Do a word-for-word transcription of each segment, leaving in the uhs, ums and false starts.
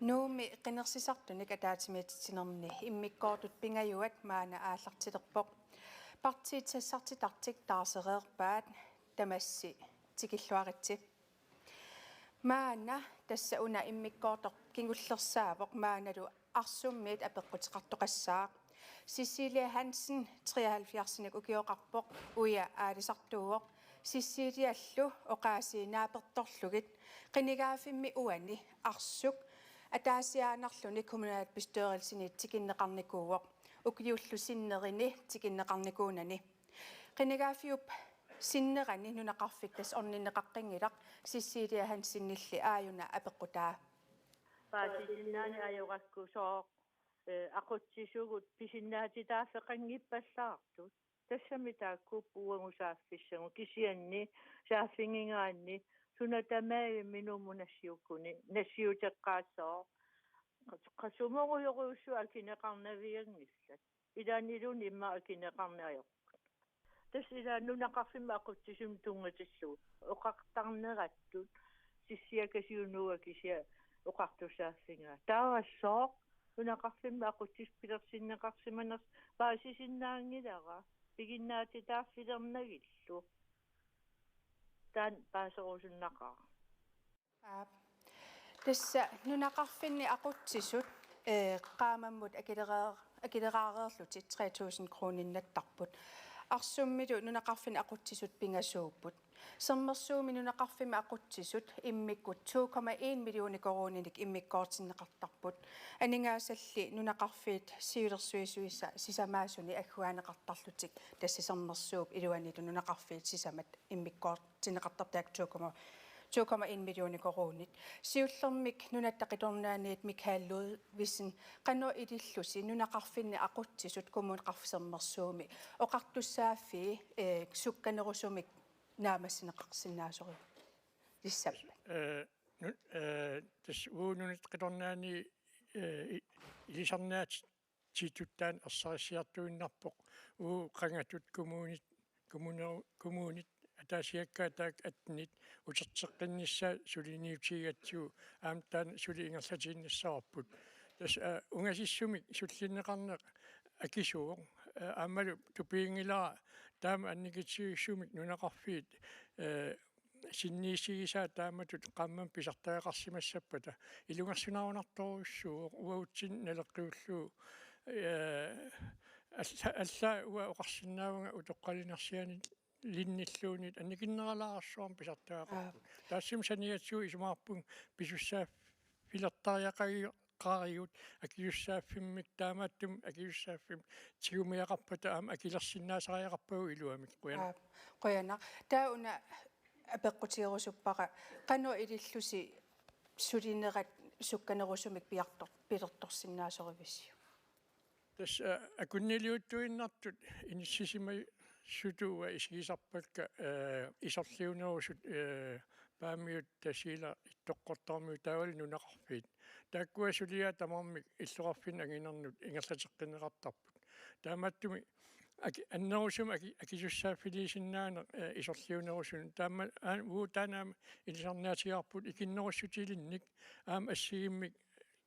Nuummi qinersisartunik ataatsimiititsinermi immikkoortut pingajuat maanna aallartilerpoq. Partiit sassartitartik taarsereerpaat, tamassi tikilluaritsi. Maanna tassa una immikkoortoq kingullersaavoq, maannalu Arsummiit apeqquteqartoqassaaq. Cecilia Hansen treoghalvfjerdsinik ukioqarpoq, uia aalisartuuvoq. Ceciliallu oqaasii naapertorlugit qinigaaffimmi uani Arsuk ataasiaannarluni kommunalbestyrelsini tikinneqarnikuuvoq, ukiullu sinnerini tikinneqarnikuunani. Qinigaaffiup sinnerani nunaqarfik tassa orninneqaqqinngilaq, Cecilia Hansenilli aajuna apeqqutaa. Paasisinnaaneq ajorakku sooq, eh, aqutsisugut pisinnaatitaaffeqanngippassaartut. Tassami taakkuupput uagut saaffissagut, kisianni saaffigigaanni suna tamaat minummut nassiukkuni nassiuteqqaassooq. Qasumorujorujussuaq akineqarnavianngillat. Ilaanniluunniit immaqa akineqarneq ajorput. Tassa ilaanni nunaqarfimmi aqutsisumik tunngatillugu oqartarnerattut, Cecilia Hansenip kisiat oqartussaaffigaa. Taava sooq nunaqarfimmi aqutsisut pilersinneqarsimanersut paasisinnaanngilara, piginnaatitaaffilernagillu. Taanna paaserusunnaqaaq. Aap. Tassa nunaqarfinni aqutsisut, eh, qaammammut akileraar-, akileraareerlutik tre tusind kroninnattarput. Arsummilu nunaqarfinni aqutsisut pingasuupput. Sermersuumi nunaqarfimmi aqutsisut immikkut to komma en millioner koruuninik immikkoortinneqartarput. Aningaasalli nunaqarfiit siulersuisuisa sisamaasuni agguaanneqartarlutik, tassa Sermersuup iluanilu nunaqarfiit sisamat immikkoortinneqartarput taakku to komma, to komma en millioner koruunit. Siullermik Nunatta Qitornaaniit Michael Ludvigsen, qanoq ilillusi nunaqarfinni aqutsisut Kommuneqarfik Sermersuumi oqartussaaffii, eh, sukkanerusumik naammassineqarsinnaasoriviuk? Lissappat. Eh, nu-, eh, tassa uagut Nunatta Qitornaani, eh, i-, ilisarnaatit tiitsuttaani ersarissiartuinnarpoq, uagut qangatut kommunit, kommune-, kommunit ataasiakkaat taakku attenit uterteqqinnissaat suliniutigigatsigu aamma taanna suli ingerlatiinnassavarput. Tassa, aa, ungasissumik sullinneqarneq akisuuvoq, aa, aammalu tupiginngilara taama annikitsuisusumik nunaqarfiit, aa, sinniisigisaat taamatut qaammammut pisartagaqarsimassappata ilungersunarunartorujussuuvoq uagutsinnut naleqqiullugu, ee, alla-, allaat uanga oqarsinnaavunga utoqqalinersianiilinnilluunniit annikinneralaarsuarmik pisartagaqarput. Aap. Taassuma saniatigut isumaqarpunga pisussaaffilertariaqagiu-, qarigut akisussaaffimmik, taamaattumik akisussaaffimmik tigumiaqarpata aamma akilersinnaasariaqarpagut iluamik. Qujanaq. Aap, qujanaq. Taava una apeqqutigerusuppara, qanoq ilillusi sulinerat sukkanerusumik piartor-, pilertorsinnaasorivisiuk? Tassa, aa, akunniliuttuinnartut inissisimasutut uanga isigisarpakka, aa, isorliunerusut, aa, Paamiut, Tasiilaq, Ittoqqortoormiut taavalu nunaqarfiit. Taakkua suliaat tamarmik illoqarfinni anginernut ingerlateqqinneqartarput. Taamaattumik aki-, annerusumik aki-, akisussaaffiliisinnaaneq, eh, isorliunerusunut. Taama, aa, uagut taanna aamma ilisarnaatigaarput ikinnerussutilinnik, aamma assigiimmik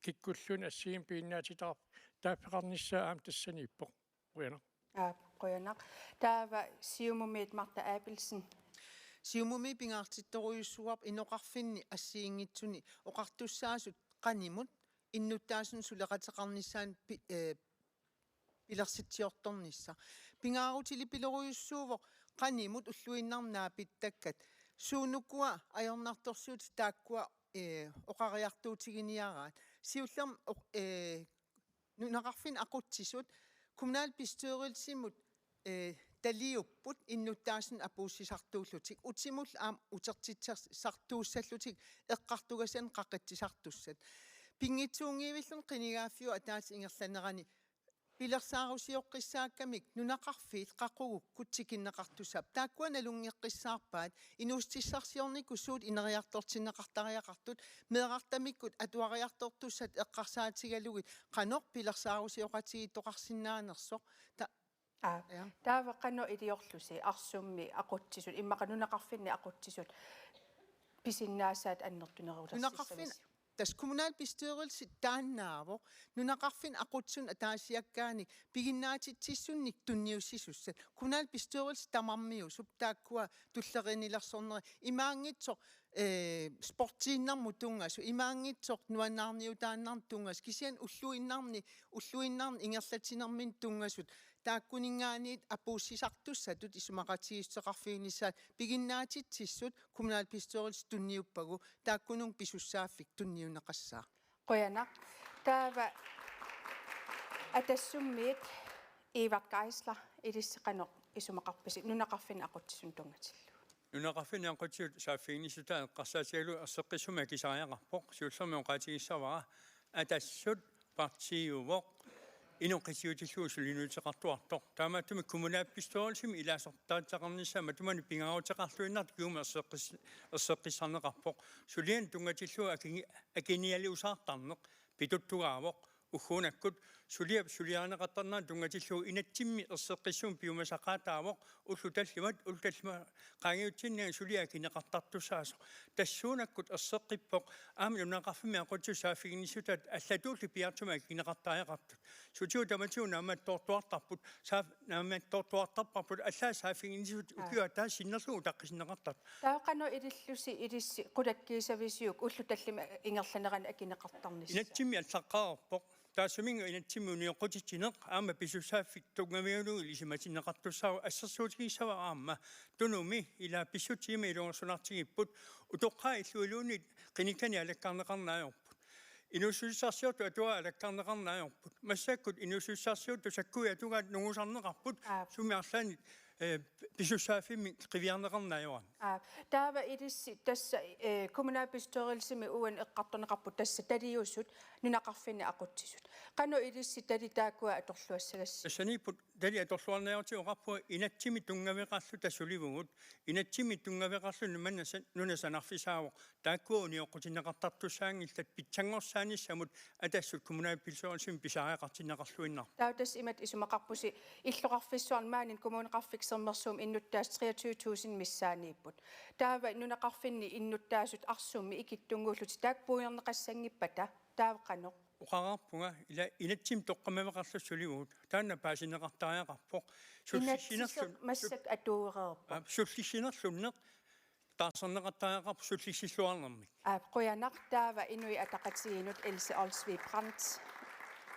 kikkulluunniit assigiimmik piginnaatitaaf-, taaffeqarnissaa aamma tassaniippoq. Qujanaq. Aap, qujanaq. Taava Siumumiit Martha Abelsen. Siumumi pingaartittorujussuuarput inoqarfinni assigiinngitsuni oqartussaasut qanimut innuttaasunut suleqateqarnissaanut pi-, ee, pilersitsiortornissaq. Pingaarutilik pilorujussuuvoq qanimut ulluinnarni naapittakkat. Suunukua ajornartorsiutit taakkua, ee, oqariartuutiginiaraat. Siullermik oq-, ee, nunaqarfinni aqutsisut kommunalbestyrelsimut, eh, taliupput innuttaasunut apuussisartuullutik, utimut aamma utertitsisartuussallutik eqqartugassat qaqitsisartussat. Pinngitsuunngivilluni qinigaaffiup ataatsip ingerlanerani pilersaarusioqqissaakkamik nunaqarfiit qaqugukkut tikinneqartussaapput. Taakkua nalunngeqqissaarpaat inuussutissarsiornikkut suut ineriartortinneqartariaqartut, meerartamikkut atuariartortussat eqqarsaatigalugit qanoq pilersaarusioqatigiittoqarsinnaanersoq. Ta-, Aa, ja. Taava qanoq iliorlusi Arsummi aqutsisut, immaqa nunaqarfinni aqutsisut pisinnaasaat annertunerularsissamisi? Nunaqarfinni Tassa kommunalbestyrelsi taannaavoq nunaqarfinni aqutsisunut ataasiakkaanik piginnaatitsissunnik tunniussisussat. Kommunalbestyrelsi tamarmiusup taakkua tulleriinnilersorneri imaanngitsoq, eh, sportiinnarmut tunngasut, imaanngitsoq nuannaarniutaannarmut tunngasut, kisianni ulluinnarni, ulluinnarni ingerlatsinerminni tunngasut, taakkuninngaanniit apuussisartussatut isumaqatigiissuteqarfiginissaat piginnaatitsissut kommunalbestyrelsi tunniuppagu, taakkununnga pisussaaffik tunniunneqassaaq. Qujanaq. Taava Atassummiit Evert Geisler, ilissi qanoq isumaqarpisi nunaqarfinni aqutsisunut tunngatillugu? Nunaqarfinni aqutsisut saaffiginnissutaat eqqarsaatigalugit erseqqissumik akisariaqarpoq, siullermik oqaatigissavara Atassut partiiuvoq, inuk qitiutillugu suliniuteqartuartoq. Taamaattumik kommunalbestyrelsimi ilaasortaatitaqarnissaa matumani pingaaruteqarluinnartoq kingumut erseqqis-, erseqqissarneqarpoq. Sulianik tunngatillugu akini-, akinialuusaartarneq pituttugaavoq. Ugguunakkut suliap suliarineqartarneranut tunngatillugu inatsimmi erseqqissumik piumasaqaataavoq, ullut tallimat, ullut tallimat qaangiutsinni suliaq akineqartartussaasoq. Tassuunakkut erseqqippoq aamma nunaqarfimmi aqutsisut saaffiginnissutaat allatuulli piaartumik akineqartariaqartut. Sutigut tamatigut naammattoortuartarput, saaf-, naammattoortuartarparput allaat saaffiginnissut. Aa. Ukiup ataatsip sinnerlugu utaqqitinneqartartut. Taava qanoq ilillusi ilissi qulakkiissavisiuk ullut tallimat ingerlaneranni akineqartarnissaa? Inatsimmi allaqqaarpoq. Taassuminnga inatsimmi unioqqutitsineq aamma pisussaaffik tunngavigalugu ilisimatinneqartussaavoq. Assersuutigissavara aamma Tunumi ila pissutsit ima ilungersunartigipput, utoqqaat illuiluunniit qinikkanik alakkarneqarneq ajorput. Inuussutissarsiortut atuagaq alakkarneqarneq ajorput. Massakkut inuussutissarsiuttut sakkuit atugaat nungusarneqarput. Aap. Sumi arlaannik, eh, pisussaaffimmik qiviarneqarneq ajorami. Aap. Taava ilissi tassa, eh, kommunalbestyrelsimi uani eqqartorneqarput tassa taliusut nunaqarfinni aqutsisut. Qanoq ilissi tali taakkua atorluassagassi? Tassaniipput tali atorluarniartigu oqarpunga inatsimmi tunngaveqarluta sulivugut, inatsimmi tunngaveqarluni manna sa-, nuna sanarfisaavoq, taakkua unioqqutinneqartartussaanngillat, pitsanngorsaanissamut Atassut kommunalbestyrelsimi pisariaqartinneqarluinnarpoq. Taava tassa imatut isumaqarpusi illoqarfissuarni maani Kommuneqarfik Sermersuumi innuttaasut treogtyve tusind missaaniipput. Taava nunaqarfinni innuttaasut Arsummi ikittunnguullutik taakku puigorneqassanngippata, taava qanoq? Oqarpunga ila inatsimmi toqqammaveqarluta sulivugut, taanna paasinneqartariaqarpoq. Inatsiseq sullissiner-, massakkut atuureerpoq. Aap, sullissinerlunneq taarserneqartariaqarpoq sullissilluarnermik. Aap, qujanaq. Taava Inuit Ataqatigiinnut Else Olsvig Brandt,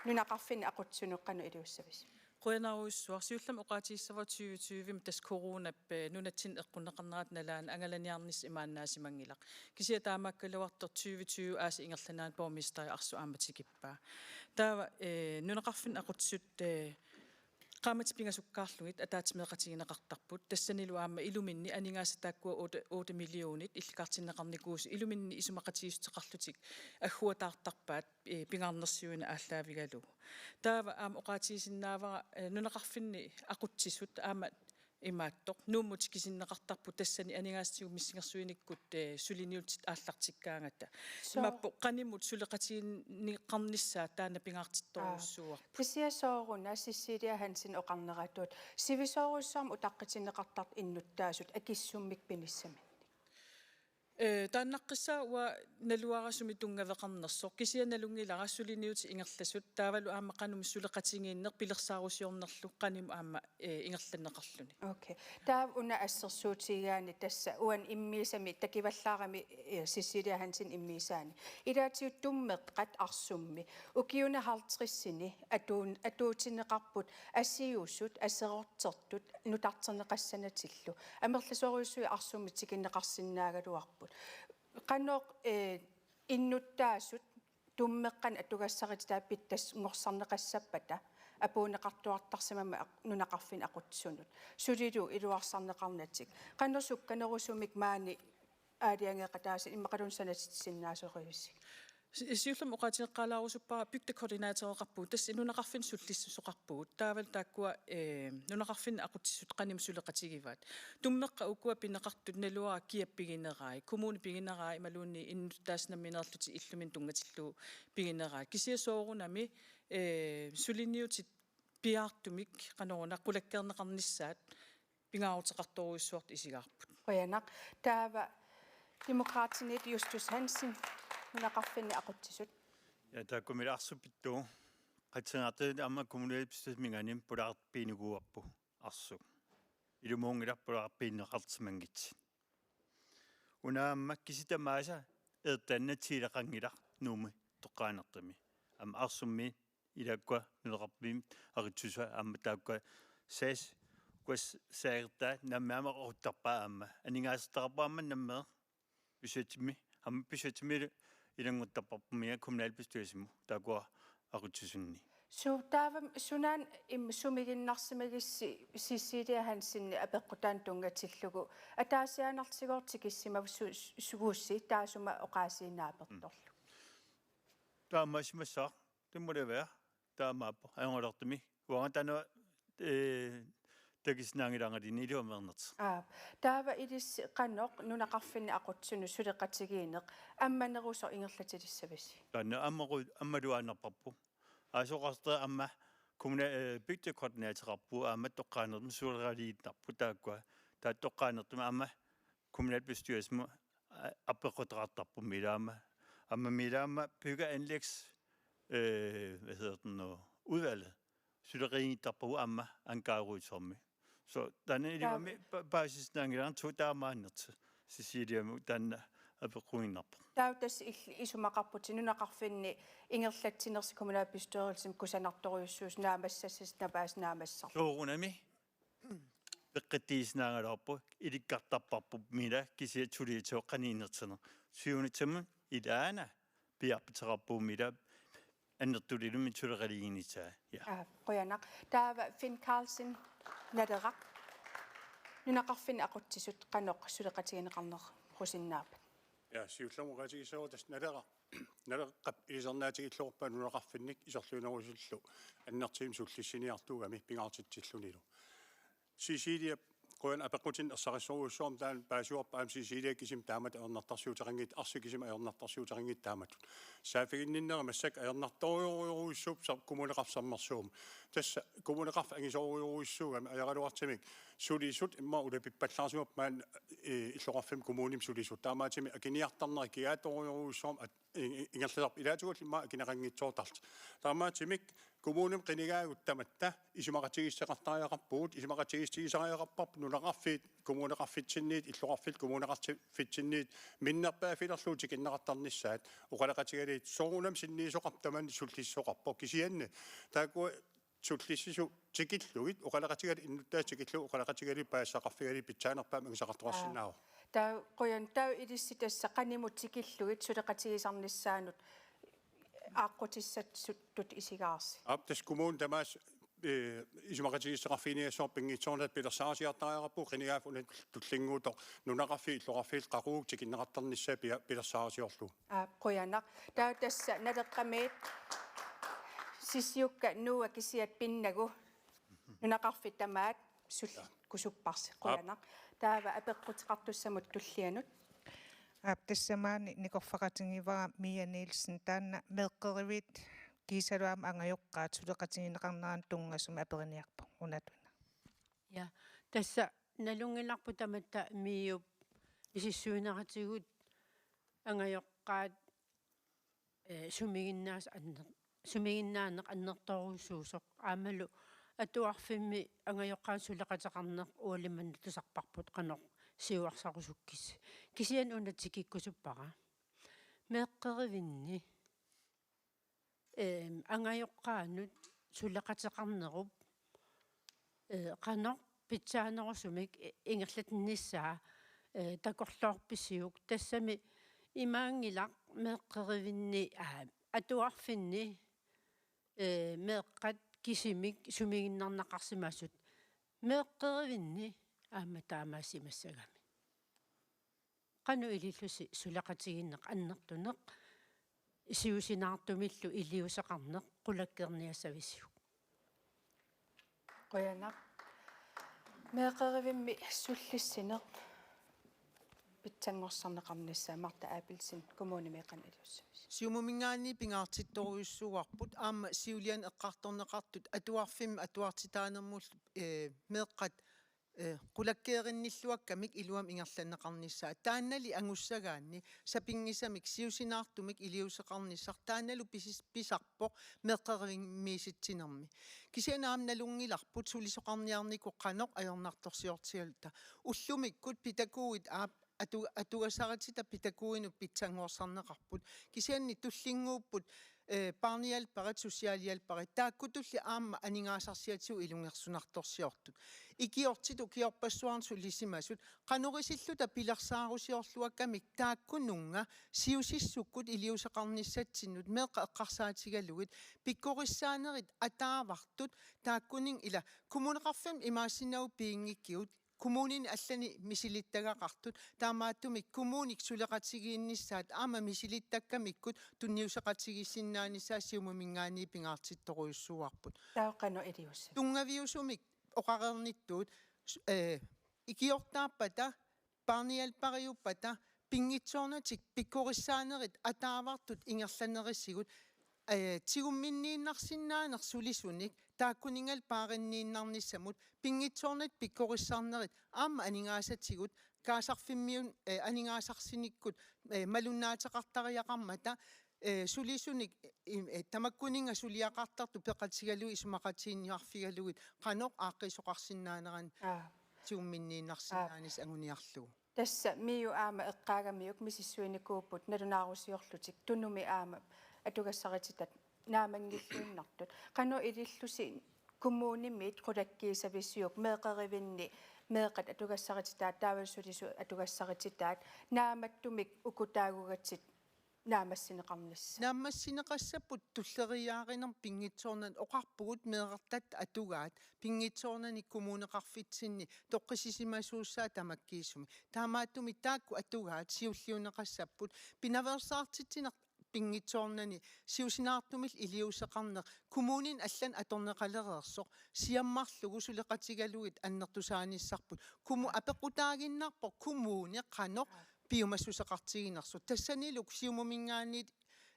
nunaqarfinni aqutsisunut qanoq iliussavisi? Qujanarujussuaq. Siullermik oqaatigissavara tyve tyve-mi tassa coronap, eh, nunatsinni eqqunneqarnerata nalaani angalaniarnissaq imaannaasimanngilaq. Kisianni taamaakkaluartoq tyve tyve aasiit ingerlanerani borgmesteri Arsuk aamma tikippaa. Taava, eh, nunaqarfinni aqutsisut, eh, qaammatit pingasukkaarlugit ataatsimeeqatigineqartarput. Tassanilu aamma iluminni aningaasat taakkua otte, otte millionit illikartinneqarnikuusut iluminni isumaqatigiissuteqarlutik agguataartarpaat, eh, pingaarnersiuineq aallaavigalugu. Taava aamma oqaatigisinnaavara, eh, nunaqarfinni aqutsisut aamma imaattoq Nuummut tikisinneqartarput tassani aningaasatigut missingersuinikkut, eh, suliniutit aallartikkaangata. Soo. Imaappoq qanimut suleqatigineqarnissaa taanna pingaartittorujussuuarput. Aa. Kisianni sooruna Cecilia Hansen oqarneratut sivisoorujussuarmik utaqqitinneqartartut innuttaasut akissummik pinissaminnik? Eh, taannaqqissaaq uanga naluara sumi tunngaveqarnersoq. Kisianni nalunngilara suliniutit ingerlasut, taavalu aamma qanumut suleqatigiinneq pilersaarusiornerlu qanimut aamma, eh, ingerlanneqarluni. Okay. Taava una assersuutigigaanni tassa uani immiusami takivallaarami, eh, Cecilia Hansen immiusaani. Ilaatigut tummeqqat Arsummi ukiuni halvtredsini atuun-, atuutineqarput asiusut, aserortertut nutarterneqassanatillu. Amerlasoorujussuit Arsummi tikinneqarsinnaagaluarput. Qanoq, eh, innuttaasut tummeqqanik atugassarititaat pitsanngorsarneqassappata apuunneqartuartarsimammat aq-, nunaqarfinni aqutsisunut. Sulilu iluarsarneqarnatik. Qanoq sukkanerusumik maani aalajangeeqataasinnaavit immaqaluunniit sanatitsisinnaasorivisi? Si-, siullermik oqaatigeqqaalaarusuppara bygdekoordinatoreqarpugut, tassa nunaqarfinni sullissuseqarpugut. Taavalu taakkua, eh, nunaqarfinni aqutsisut qanimut suleqatigivaat. Tummeqqat ukua pineqartut naluara kiap piginerai, kommuni piginerai imaluunniit innuttaasut nammineerlutik illuminni tunngatillugu piginerai. Kisianni soorunami, eh, suliniutit piaartumik qanoruna qulakkeerneqarnissaat pingaaruteqartorujussuartut isigaarput. Qujanaq. Taava Demokraatinit Justus Hansen. nunaqarfinni aqutsisut. Ja, taakkumila arsuk pittuuvoq. Qatsanartut aamma kommunalbestyrelsiminngaanniit pulaarpiinikuuarput arsuk. Ilumuunngilaq pulaarpiinneqarsimanngitsut. Una aamma kisianni tamaasa ertanna tiileqanngilaq Nuummi toqqaanertumi. Aamma arsummi ilaakkua nunaqarfimmi aqutsisut aamma taakkua saas-, uku saagertaat nammineq aamma aquttarpaat aamma. Aningaasartaqarpoq aamma nammineq. Budgetimi, aamma budgetimi ilannguttarparput kommunalbestyrelsimut taakkua aqutsisunni. Suu, taava sunaana im-, sumiginnarsimagissi Cecilia Hansen apeqqutaanut tunngatillugu ataasiaannartigoortikissimavit su-, su-, suussi taassuma oqaasiinnaapertorlu. Taamaasimassaaq, det må det være. Taamaappoq, ajornartumik. Uanga taanna, eh, takusinnaanngilaannginnami iluamik ajornartoq. Aap. Taava ilissi qanoq nunaqarfinni aqutsisunut suleqatigiinneq ammanerusoq ingerlatilissavisi? Taanna ammaru-, ammaluaannarparput. Aasoqarta aamma kommune-, eh, bygdekoordinatorerput aamma toqqaanermut suleqatigiinnarput taakkua. Taava toqqaanertumi aamma kommunalbestyrelsimut, a-, apeqqutaqartarput milaama. Aamma milaama bygge- og anlægs-, øh, hvad hedder den nu, udvalget. Suleqatigiittarpagut aamma Ankarujtormi. Så taanna iluamik pa-, paasissinnaanngilagut taamaannersoq. Ceciliamut taanna apeqquiinnarpoq. Taava tassa il-, isumaqarputit nunaqarfinni ingerlatsinersi kommunalbestyrelsimi kusanartorujussuusoq naammassissasoq napaas naammassisarlu. Soorunami peqqissinnaagaluarpoq ilikkartarparput mila kisianni suliassaq qanoq innersoq. Siunissami ilaana piaarpitaqarpugut mila annertulimmik suleqatigiinnissaa. Ja. Aa, qujanaq. Taava Finn Karlsen, Naleraq. Nunaqarfinni aqutsisut qanoq suleqatigineqarnerusinnaavat? Ja, siullermik oqaatigissavara tassa Naleraq. Naleqqap ilisarnaatigilluarpaa nunaqarfinnik isorliunerusullu annertuumik sullissiniartuugami pingaartitsillunilu. Cecilia, qujanaq apeqqutinik ersarissorujussuarmik taanna paasivarput aamma Cecilia kisimi taamatut ajornartorsiuteqanngitsoq, arsuk kisimi ajornartorsiuteqanngitsoq taamatut. Saaffiginninnera massakkut ajornartorujorujussuupput sa-, Kommuneqarfik Sermersuumi. Tassa Kommuneqarfik angisoorujorujussuugami ajoraluartumik sulisut immaqa ulapippallaarsimapput maani, eh, illoqarfimmut kommunimut sulisut. Taamaattumik akiniartarnerat kigaatorujorujussuarmik at-, i-, i-, ingerlasarput ilaatigut immaqa akineqanngitsoortarlutik. Taamaattumik kommunimi qinigaagut tamatta isumaqatigiissuteqartariaqarpugut, isumaqatigiissutigisariaqarparput nunaqarfiit, kommuneqarfitsinniit, illoqarfiit, kommuneqarfitsinniit, minnerpaaffilerlugu tikinneqartarnissaat, oqaloqatigalugit soorunami sinniisoqarpoq tamanna sullissisoqarpoq kisianni. Taakku sullissisut tikillugit, oqaloqatigalugit innuttaasut tikillugit, oqaloqatigalugit paasisaqarfigalugit pitsaanerpaamik angisaqartoqarsinnaavoq. Aa. Taava qujan-, taava ilissi tassa qanimut tikillugit suleqatigisarnissaannut aaqqutissatut isigaarsi. Aap, tassa kommuni tamaasa, eh, isumaqatigiissuteqarfiginiassavarput pinngitsoornata pilersaarutigiartariaqarpugut qinigaaffik una tullinnguuttoq nunaqarfiit illoqarfiit qaqugu tikinneqartarnissaa pia-, pilersaarutigiarlugu. Aa, qujanaq. Taava tassa Naleqqamiit Sissiukka Noah kisiat pinnagu nunaqarfik tamaat sullikkusupparsi. Aap. Qujanaq. Taava apeqquteqartussamut tullianut. Aap, tassa maani nikorfaqatigivara Mia Nielsen, taanna meeqqeriviit kiisalu aamma angajoqqaat suleqatigineqarneranut tunngasumik aperiniarpoq, unatuna. Ja, tassa nalunngilarput tamatta Miup misissuineratigut angajoqqaat, eh, sumiginnaas-, anner-, sumiginnaaneq annertoorujussuusoq aammalu atuarfimmi angajoqqaanut suleqateqarneq ualimannut tusarparput qanoq siuarsarusukkissi. Kisianni una tikikkusuppara. Meeqqerivinni, ehm, angajoqqaanut suleqateqarnerup, eh, qanoq pitsaanerusumik i-, ingerlatinnissaa, eh, takorloorpisiuk, tassami imaanngilaq meeqqerivinni, aa, atuarfinni, eh, meeqqat kisimik sumiginnarneqarsimasut meeqqerivinni aamma taamaasimassagami. Qanoq ilillusi suleqatigiinneq annertuneq, siusinaartumillu iliuuseqarneq qulakkeerniassavisiuk? Qujanaq. Meeqqerivimmi sullissineq pitsanngorsarneqarnissaa, Martha Abelsen, kommunimi qanoq iliussavisi? Siumuminngaanniit pingaartittorujussuuarput aamma siuliani eqqartorneqartut atuarfimmi atuartitaanermullu, eh, meeqqat eh, qulakkeerinnilluakkamik iluamik ingerlanneqarnissaat. Taannali angussagaanni sapinngisamik siusinaartumik iliuuseqarnissaq taannalu pisis-, pisarpoq meeqqerivimmiisitsinermi. Kisianni aamma nalunngilarput sulisoqarniarnikut qanoq ajornartorsiortigaluta. Ullumikkut pitakuuit aap atu-, atugassaritita pitakuinut pitsanngorsarneqarput. Kisianni tullinnguupput, eh, barnehjælperit, socialhjælperit. Taakkutulli aamma aningaasarsiatigut ilungersunartorsiortut. Ikiortit ukiorpassuarni sulisimasut. Qanoq isilluta pilersaarusiorluakkamik taakkununnga siusissukkut iliuuseqarnissatsinnut meeqqat eqqarsaatigalugit pikkorissaanerit ataavartut taakkuninnga ila kommuneqarfimmi imaassinnaavoq piginngikkigut kommunini allani misilittagaqartut, taamaattumik kommunit suleqatigiinnissaat aamma misilittakkamikkut tunniuseqatigiissinnaanissaat Siumuminngaanniit pingaartittorujussuuarput. Taava qanoq iliussat? Tunngaviusumik oqareernittut, s-, eh, ikiortaappata, barnehjælperiuppata, pinngitsoornatik pikkorissaanerit ataavartut ingerlanerisigut, eh, tigumminniinnarsinnaaneq sulisunik, taakkuninnga paarinniinnarnissamut, pinngitsoornatik pikkorissaanerit aamma aningaasatigut, kaasarfimmiun-, eh, aningaasarsiornikkut, eh, malunnaateqartariaqarmata, eh, sulisunik, eh, eh, tamakkuninnga suliaqartartut peqatigalugit isumaqatigiinniarfigalugit qanoq aaqqiisoqarsinnaanerani Aa. tigumminniinnarsinnaanissaq anguniarlugu. Tassa MIO aamma eqqaagamiuk misissuinikuupput nalunaarusiorlutik Tunumi aamma atugassarititaat naammanngilluinnartut. Qanoq ilillusi kommunimiit qulakkiissavisiuk meeqqerivinni meeqqat atugassarititaat taavalu sulisut atugassarititaat naammattumik uku taagugatsigit naammassineqarnissaq? Naammassineqassapput tulleriiaarinermut pinngitsoornani oqarpugut meerartatta atugaat pinngitsoornani kommuneqarfitsinni toqqissisimasuussaat tamakkiisumik. Taamaattumik taakku atugaat siulliunneqassapput pinaveersaartitsineq pinngitsoornani siusinaartumillu iliuuseqarneq kommunini allani atorneqalereersoq siammarlugu suleqatigalugit annertusaanissarput. Kommu-, apeqqutaaginnarpoq kommuni qanoq piumassuseqartiginersoq. Tassanilu Siumuminngaanniit,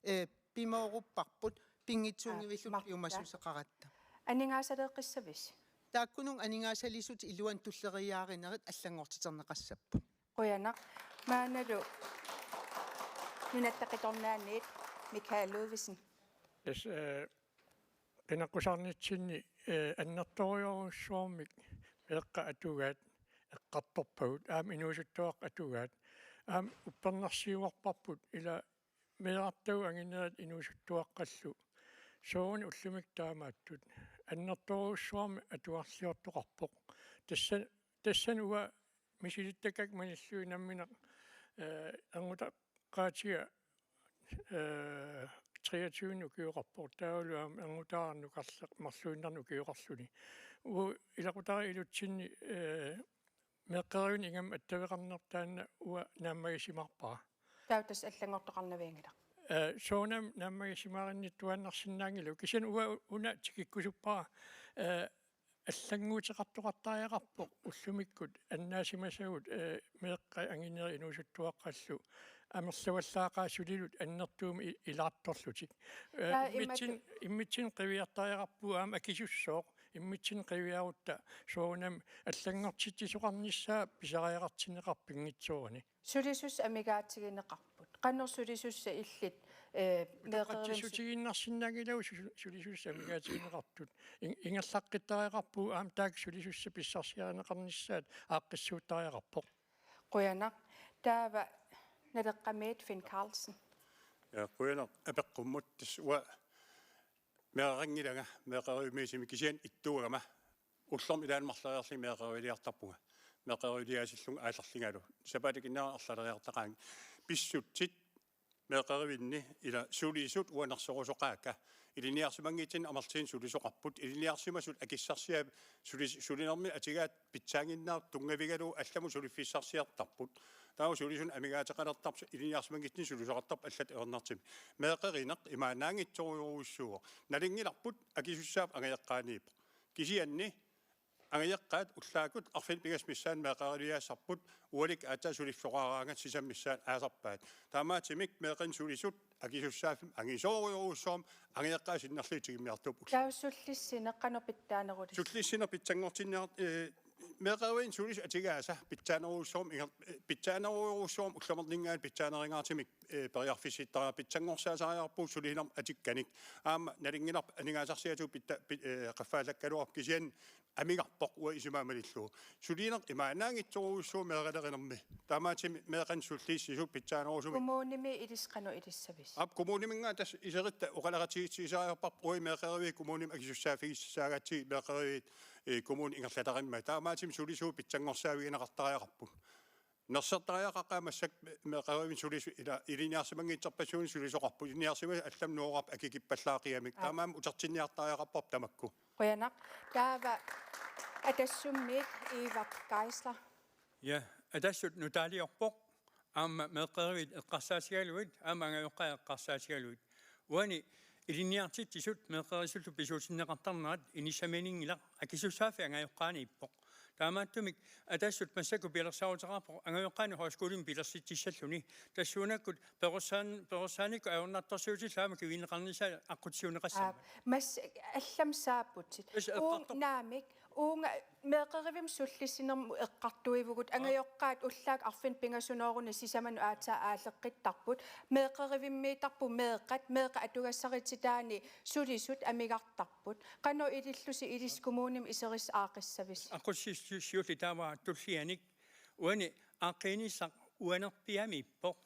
eh, pimoorupparput pinngitsuunngivilluta Aap, Martha. piumassuseqaratta. Aningaasaleeqqissavisi? Taakkununnga aningaasaliissutit iluanni tulleriiaarinerit allanngortiterneqassapput. Qujanaq. Maannalu Nunatta Qitornaaniit Michael Ludvigsen. Yes, eh, qineqqusaarnitsinni, eh, annertoorujussuarmik meeqqat atugaat eqqartorpagut, aamma inuusuttuaqqat atugaat, aamma uppernarsiuarparput ila meerartagut anginerit inuusuttuaqqallu. Soorunami ullumikkut taamaattut. Annertoorujussuarmik atugarliortoqarpoq. Tassa, tassani uanga misilittakkakka malillugit nammineq, eh, erngutaqqaatiga, eh, treogtyve ukioqarpoq. Taavalu aamma erngutaarnukarleq marluinnarnik ukioqarluni. Uagut ilaqutariit ilutsinni, eh, meeqqerivinni ingammik attaveqarneq taanna uanga naammagisimaarpara. Taava tassa allanngortoqarnavianngilaq. Eh, soorunami naammagisimaaginnittuaannarsinnaanngilaq. Kisianni uanga una tikikkusuppara, eh, allannguuteqartoqartariaqarpoq ullumikkut annaasimasagut, eh, meeqqat anginerit inuusuttuaqqallu amerlavallaaqaat sulilut annertuumik i-, ilaartorlutik. Eh, Taava immitsinnut, immaqa- immitsinnut qiviartariaqarpugut aamma akisussooq, immitsinnut qiviarutta soorunami allanngortitsisoqarnissaa pisariaqartinneqarpoq pinngitsoorani. Sulisussat amigaatigineqarput. Qanoq sulisussat illit, eh, meeqqerivimmut su- Utoqqatsissutigiinnarsinnaanngilagut su-, sulisussat amigaatigineqartut. In-, ingerlaqqittariaqarpugut aamma taakku sulisussat pissarsiarineqarnissaat aaqqissuuttariaqarpoq. Qujanaq. Taava Naleqqamiit Finn Karlsen. Ja, qujanaq apeqqummut, tassa uanga meeraqanngilanga meeqqerivimmiisumik kisianni ittuugama. Ullormut ilaanni marloriarlunga meeqqeriviliartarpunga. Meeqqeriviaasillunga aallarlungalu. Sapaatip akunnera arlaleriartaqaanga. Pissutsit meeqqerivinni ila sulisut uanga nersorusoqaakka. Ilinniarsimanngitsunik amerlatigisumik sulisoqarput. Ilinniarsimasut akissarsiat sulis-, sulinermi atugaat pitsaannginnaat tunngavigalugu allamut suliffissarsiartarput. Taava sulisunut amigaateqalertarput, ilinniarsimanngitsunik sulisoqartarput allatut ajornartumik. Meeqqerineq imaannaanngitsorujussuuvoq. Nalunngilarput akisussaaffik angajoqqaaniippoq. Kisianni angajoqqaat ullaakkut arfineq-pingasut missaanni meeqqeriviaasarput, ualikkut aatsaat suliffigaangat sisamat missaat aasarpaat. Taamaattumik meeqqerineq sulisut akisussaaffimmik angisoorujussuarmik angajoqqaat sinnerlugit tigummiartuupput. Taava sullissineq qanoq pitsaanerulissaaq? Sullissineq pitsanngortinniar-, eh, meeqqeriviit sulisut atugaasa pitsaanerujussuarmik inger-, pitsaanerujussuarmik ullaminninngaanniit pitsaanerungaartumik, eh, periarfissittariaqarpoq, pitsanngorsaasariaqarpugut sulinermik atukkanik. Aamma nalunngilarput aningaasarsiatigut pitsa-, pi-, eh, qaffaallakkaluarpoq, kisianni amigarpoq uanga isumaga malillugu. Sulineq imaannaanngitsorujussuuvoq meeralerinermi. Taamaattumik meeqqanik sullissisu pitsaanerusumik. Kommunimi ilissi qanoq ilissavisi? Aap, kommuniminngaanniit tassa iserutta oqaloqatigiissisaariaqarparput, uagut meeqqeriviit kommunimi akisussaaffigissaagatsigu meeqqeriviit, eh, kommuni ingerlatarimmat. Taamaattumik sulisut pitsanngorsaavigineqartariaqarput. Nersortariaqaqqaaq massakkut meeqqeriviit sulisut ila ilinniarsimanngitsorpassuunik sulisoqarput. Ilinniarsimasut allamut nuugaarput akikippallaaqigami. Aap. Taamaammat utertinniartariaqarparput tamakku. Qujanaq. Taava Atassummiit Ivar Geisler. Ja, Atassut nutaaliorpoq. Aamma meeqqeriviit eqqarsaatigalugit, aamma angajoqqaat eqqarsaatigalugit. Uani ilinniartitsisut meeqqerisullu pisuutinneqartarnerat inissaminiinngilaq, akisussaaffik angajoqqaaniippoq. Taamaattumik Atassut massakkut pilersaaruteqarpoq angajoqqaanut højskolimi pilersitsissalluni. Tassuunakkut perorsaan-, perorsaanikkut ajornartorsiutillit aamma kivinneqarnissaa aqqutissiuunneqassammat. Aap, mas-, allamik saapputit. Tassa uung-, eqqartoq-, naamik, uunga meeqqerivimmi sullissinermut eqqartuivugut. Aap. Angajoqqaat ullaaq arfineq-pingasunooruni sisamanut aatsaat aalleqqittarput. Meeqqerivimmiittarput meeqqat, meeqqat atugassarititaani sulisut amigartarput. Qanoq ilillusi ilissi kommunimi iserissat aaqqissavisi? Aqqutissiuulli taava tullianik. Uani aaqqiinissaq uanerpiamiippoq.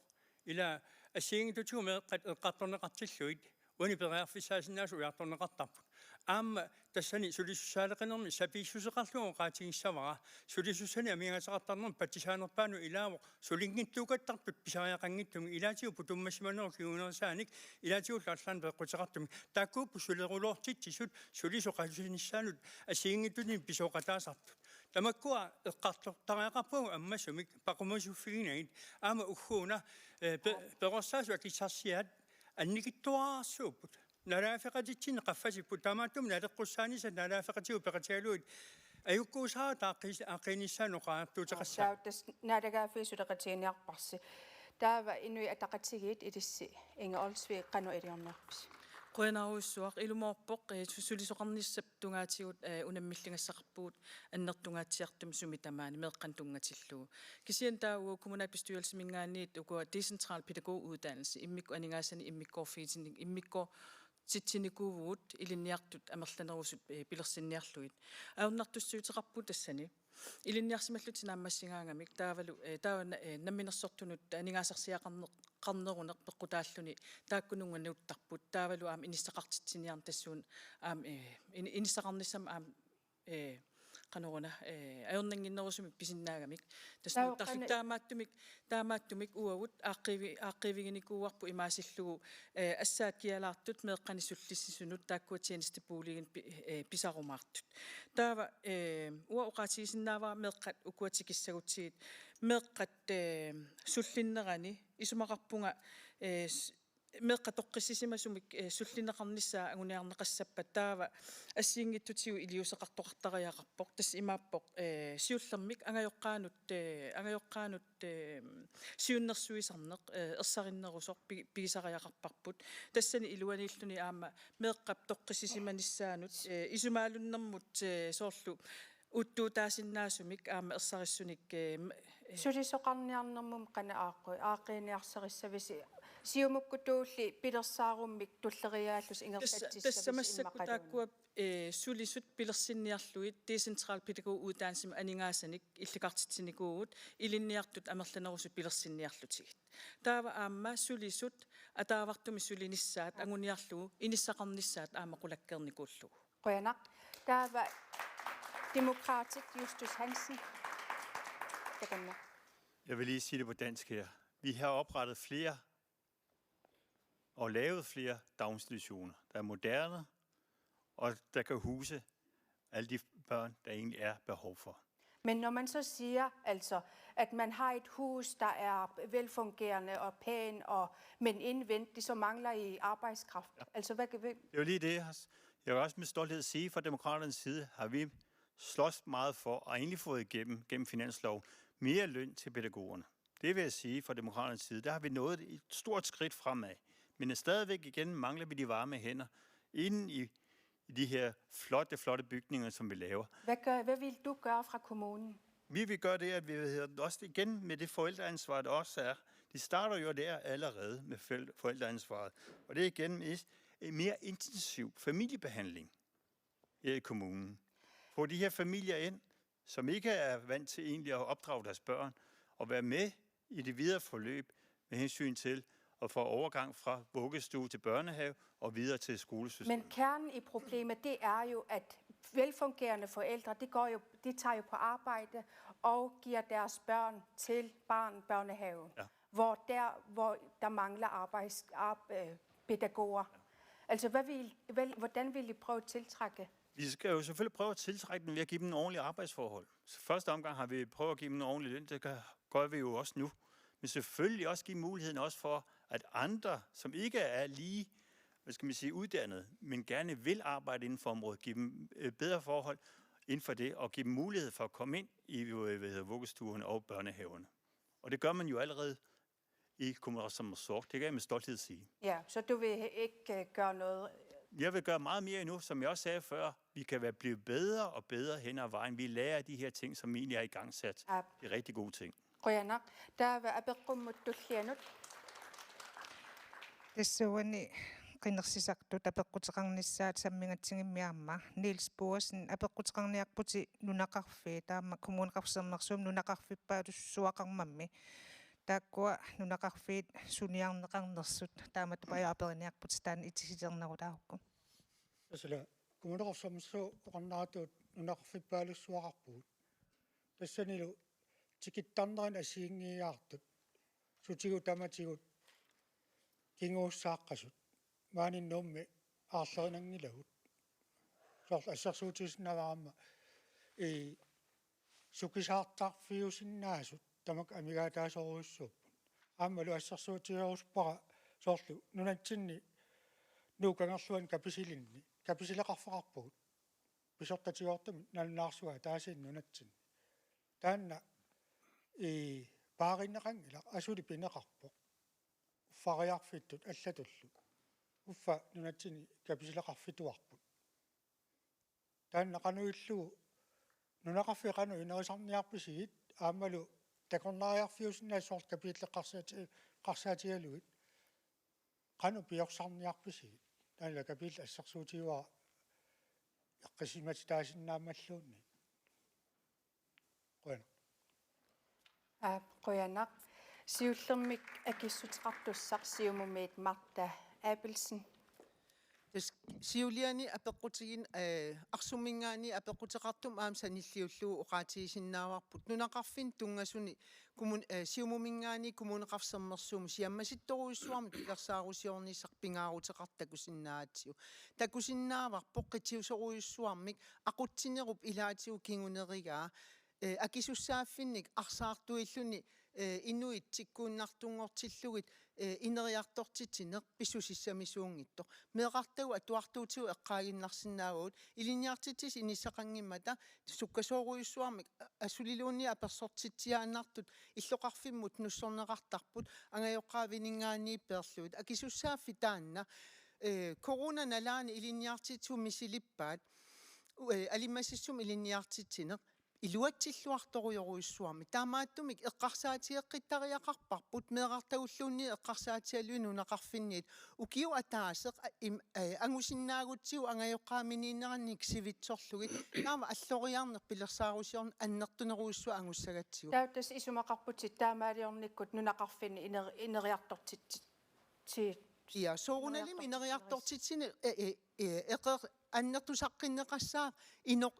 Ila assigiinngitsutigut meeqqat eqqartorneqartillugit uani periarfissaasinnaasut ujartorneqartarput. Aamma tassani sulisussaaleqinermi sapiissuseqarlugu oqaatigissavara. Sulisussanik amigaateqartarnermut patsisaanerpaanut ilaavoq sulinngitsuukattartut pisariaqanngitsumik, ilaatigut putummassimanerup kingunerisaanik, ilaatigullu arlaannik peqquteqartumik. Taakkuupput suleruloortitsisut sulisut qasunissaannut assigiinngitsunik pisooqataasartut. Tamakkua eqqartortariaqarpagut ammasumik paqumasuffiginagit. Aamma ugguuna, eh, pe-, perorsaasut akissarsiaat annikitsuararsuupput. Naalagaaffeqatitsinnit qaffasipput, taamaattumik naleqqussaanissat naalagaaffeqatigut peqatigalugit ajukkuusara taaqqis-, aaqqiinissaanut oqariartuuteqassaaq. Taava tassa naalagaaffiit suleqatiginiarparsi. Taava Inuit Ataqatigiit ilissi Inger Olsvig, qanoq iliorniarpisi? Qujanarujussuaq. Ilumoorpoq, eh, su-, sulisoqarnissap tungaatigut, eh, unammilligassaqarpugut annertungaatsiartumik sumi tamaani meeqqanik tunngatillugu. Kisianni taava uagut kommunalbestyrelsiminngaanniit ukua decentral pædagoguddannelse immikkut aningaasanik immikkoorfigitinnik-, immikkoortitsinikuuvugut ilinniartut amerlanerusut, eh, pilersinniarlugit. Ajornartorsiuteqarpugut tassani ilinniarsimallutik naammassigaangamik taavalu, eh, taava na-, eh, namminersortunut aningaasarsiaqarneq-, qarneruneq peqqutaalluni taakkununnga nuuttarput. Taavalu aamma inissaqartitsiniarneq tassuuna aamma, eh, in-, inissaqarnissamut aamma, eh, qanoruna, eh, ajornannginnerusumik pisinnaagamik. Tassa taava nuuttarfik qani- taamaattumik, taamaattumik uagut aaqqiivi-, aaqqiiviginikuuarput imaasillugu, eh, assaat kialaartut meeqqanik sullissisunut taakkua tjenesteboliginik pi-, eh, pisarumaartut. Taava, eh, uanga oqaatigisinnaavara meeqqat ukua tikissagutsigit. Meeqqat, eh, sullinnerani isumaqarpunga, eh, s-, meeqqat toqqissisimasumik, eh, sullinneqarnissaa anguniarneqassappat taava assigiinngitsutigut iliuuseqartoqartariaqarpoq. Tassa imaappoq, eh, siullermik angajoqqaanut, eh, angajoqqaanut, eh, siunnersuisarneq, eh, ersarinnerusoq pi-, pigisariaqarparput. Tassani iluaniilluni aamma meeqqap toqqissisimanissaanut, eh, isumaalunnermut, eh, soorlu uuttuutaasinnaasumik aamma ersarissunik, eh, m-, eh. Sulisoqarniarnermut qanoq aaqqui-, aaqqiiniarsarissavisi, Siumukkutuulli pilersaarummik tulleriiaallusi? Tassa, ingerlatsissavisi tassa massakkut immaqaluunniit? Taakkua, eh, sulisut pilersinniarlugit decentral pædagoguddannelsemik aningaasanik illikartitsinikuuvugut ilinniartut amerlanerusut pilersinniarlutigit. Taava aamma sulisut ataavartumik sulinissaat anguniarlugu inissaqarnissaat aamma qulakkeernikuullugu. Qujanaq. Taava Demokraatit Justus Hansen. Takanna. Jeg vil lige sige det på dansk her. Vi har oprettet flere og lavet flere daginstitutioner, der er moderne, og der kan huse alle de børn, der egentlig er behov for. Men når man så siger, altså, at man har et hus, der er velfungerende og pæn, og, men indvendigt, så mangler I arbejdskraft. Ja. Altså, hvad, hvad... Det er jo lige det, jeg har s-, jeg vil også med stolthed sige, fra Demokraternes side har vi slås meget for, og egentlig fået igennem, gennem finanslov, mere løn til pædagogerne. Det vil jeg sige fra Demokraternes side, der har vi nået et stort skridt fremad. Men stadigvæk igen mangler vi de varme hænder inde i, i de her flotte, flotte bygninger, som vi laver. Hvad, gør, hvad vil du gøre fra kommunen? Vi vil gøre det, at vi hedder, også igen med det forældreansvar, der også er. De starter jo der allerede med forældre- forældreansvaret. Og det er igen mest, en mere intensiv familiebehandling i kommunen. Få de her familier ind, som ikke er vant til egentlig at opdrage deres børn, og være med i det videre forløb med hensyn til at få overgang fra vuggestue til børnehave og videre til skolesystemet. Men kernen i problemet, det er jo, at velfungerende forældre, de, går jo, de tager jo på arbejde og giver deres børn til barn børnehaven, Ja. hvor, der, hvor der mangler arbejds, op, øh, pædagoger. Altså, hvad vil, hvad, hvordan vil I prøve at tiltrække? Vi skal jo selvfølgelig prøve at tiltrække dem ved at give dem nogle ordentlige arbejdsforhold. Så første omgang har vi prøvet at give dem en ordentlig løn. Det gør, gør vi jo også nu. Men selvfølgelig også give muligheden også for, at andre, som ikke er lige, hvad skal man sige, uddannet, men gerne vil arbejde inden for området, give dem øh, bedre forhold inden for det, og give dem mulighed for at komme ind i øh, hvad hedder, vuggestuerne og børnehaverne. Og det gør man jo allerede i Kommuneqarfik. Det kan jeg med stolthed sige. Ja, så du vil ikke øh, gøre noget? Jeg vil gøre meget mere endnu, som jeg også sagde før. Vi kan være blevet bedre og bedre hen ad vejen. Vi lærer af de her ting, som egentlig er igangsat. Ja. Det er rigtig gode ting. Qujanaq. Taava apeqqummut tullianut. Tassuani qinersisartut apeqquteqarnissaat sammigatsigimmi aamma Niels Boesen apeqquteqarniarputit nunaqarfiit taama Kommuneqarfik Sermersuup nunaqarfippaalussuaqarmammi. Taakkua nunaqarfiit suniarneqarnersut taamatut aperiniarputit taanna itisilernerulaarukku. Tassalu Kommuneqarfik Sermersuup oqarneratut nunaqarfippaalussuaqarpugut. Tassanilu tikittarnerini assigiinngiiaartut sutigut tamatigut kinguussaaqqasut maani Nuummi aarlerinanngilagut. Soorlu assersuutigisinnaavara aamma i sukisaartarfiusinnaasut tamakku amigaataasorujussuupput. Aammalu assersuutigerusuppara soorlu nunatsinni Nuup Kangerluani Kapisilinni kapisileqarfeqarpugut. Pisortatigoortumik nalunaarsugaa ataasiinnaq nunatsinni. Taanna i paarineqanngilaq, asuli pineqarpoq. Uffariarfittut allatullu. Uffa nunatsinni kapisileqarfituarput. Taanna qanoq ilillugu nunaqarfiit qanoq inerisarniarpisigit aammalu takornariarfiusinnaasut soorlu kapillit eqqarsaati-, eqqarsaatigalugit qanoq piorsarniarpisigit? Taanna kapillit assersuutigaara eqqissimatitaasinnaammalluunniit. Qujanaq. Aap, qujanaq. Siullermik akissuteqartussaq Siumumiit Martha Abelsen. Tassa siuliani apeqqutigin-, eh, Arsumminngaanniit apeqquteqartumik aamma sanilliullugu oqaatigisinnaavarput. Nunaqarfinni tunngasuni kommun-, eh, Siumuminngaanniit Kommuneqarfik Sermersuumut siammasittorujussuarmik pilersaarusiornissaq pingaaruteqartoq takusinnaagatsigu. Takusinnaavarput qitiusorujussuarmik aqutsinerup ilaatigut kingunerigaa, eh, akisussaaffinnik arsaartuilluni, eh, inuit tikkuinnartunngortillugit, eh, ineriartortitsineq pissusissamisuunngitsoq. Meeqqartagut atuartuutigut eqqaaginnarsinnaavagut, ilinniartitsisut inissaqanngimmata sukkasoorujussuarmik asuliluunniit apersortitsiaannartut illoqarfimmut nussorneqartarput angajoqqaavininngaanniit peerlugit. Akisussaaffik taanna, eh, corona nalaani ilinniartitsisut misilippaat, u-, eh, alimmasissumik ilinniartitsineq iluatsilluartorujorujussuarmik. Taamaattumik eqqarsaatigeqqittariaqarparput meeqqartagulluunniit eqqarsaatigalugit nunaqarfinniit ukiup ataaseq a-, im-, eh, angusinnaagutsigu angajoqqaaminiinnerannik sivitsorlugit. Taava alloriarneq pilersaarusiorneq annertunerujussuaq angussagatsigu. Taava tassa isumaqarputit taamaaliornikkut nunaqarfinni iner-, ineriartortitsi-, ti-, Ja, soorunalimi ineriartortitsineq, eh, eh, eh, eqer-, annertusaqqinneqassaaq inoq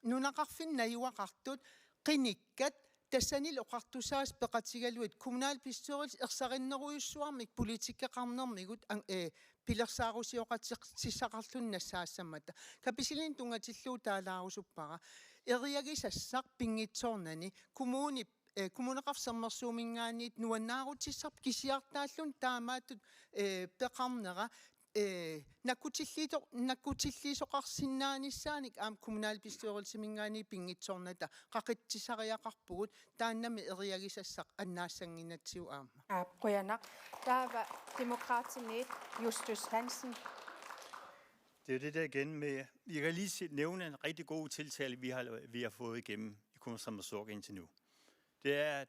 nunaqarfinni najugaqartut qinikkat tassanilu oqartussaasoq peqatigalugit kommunalbestyrelse ersarinnerujussuarmik politikkeqarnermigut an-, eh, pilersaarusioqatissaqarluni nassaassammata. Kapisilinik tunngatillugu taalaarusuppara. Eriagisassaq pinngitsoornani kommunip, eh, Kommuneqarfik Sermersuuminngaanniit nuannaarutissarput kisiartaalluni taamaattut, eh, peqarnera, eh, nakkutilliito-, nakkutilliisoqarsinnaanissaanik aamma kommunalbestyrelsiminngaanniit pinngitsoornata qaqitsisariaqarpugut, taannami eriagisassaq annaassannginnatsigu aamma. Aap, qujanaq. Taava Demokraatimiit Justus Hansen. Det er det der igen med, jeg kan lige se, nævne en rigtig god tiltale, vi har, vi har fået igennem i Kommuneqarfik indtil nu. Det er, at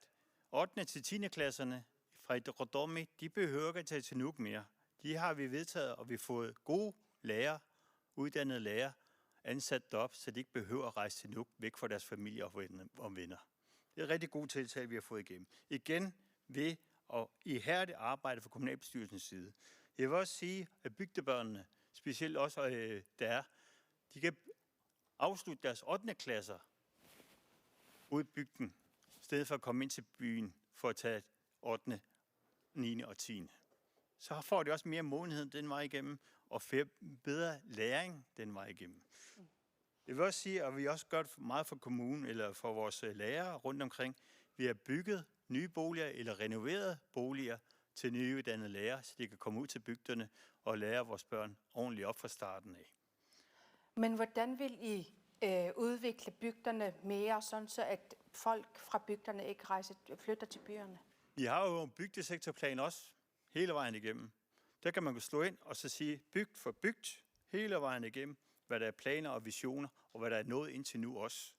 ottende til tiende klasserne fra Ittoqqortoormiit, de behøver ikke at tage til Nuuk mere. De har vi vedtaget, og vi har fået gode lærere, uddannede lærere, ansat deroppe, så de ikke behøver at rejse til Nuuk, væk fra deres familie og venner. Det er et rigtig god tiltag, vi har fået igennem. Igen ved at ihærdigt arbejde fra kommunalbestyrelsens side. Jeg vil også sige, at bygdebørnene, specielt også øh, der er, de kan afslutte deres ottende klasser ude i bygden, i stedet for at komme ind til byen for at tage ottende, niende og tiende. Så får de også mere modenhed den vej igennem, og fe- bedre læring den vej igennem. Jeg vil også sige, at vi også gør det meget for kommunen, eller for vores øh, lærere rundt omkring. Vi har bygget nye boliger, eller renoveret boliger til nyuddannede lærere, så de kan komme ud til bygderne og lære vores børn ordentligt op fra starten af. Men hvordan vil I øh, udvikle bygderne mere, sådan så at folk fra bygderne ikke rejser, flytter til byerne? Vi har jo en bygdesektorplan også, hele vejen igennem. Der kan man gå slå ind og så sige bygd for bygd, hele vejen igennem, hvad der er planer og visioner, og hvad der er nået indtil nu også.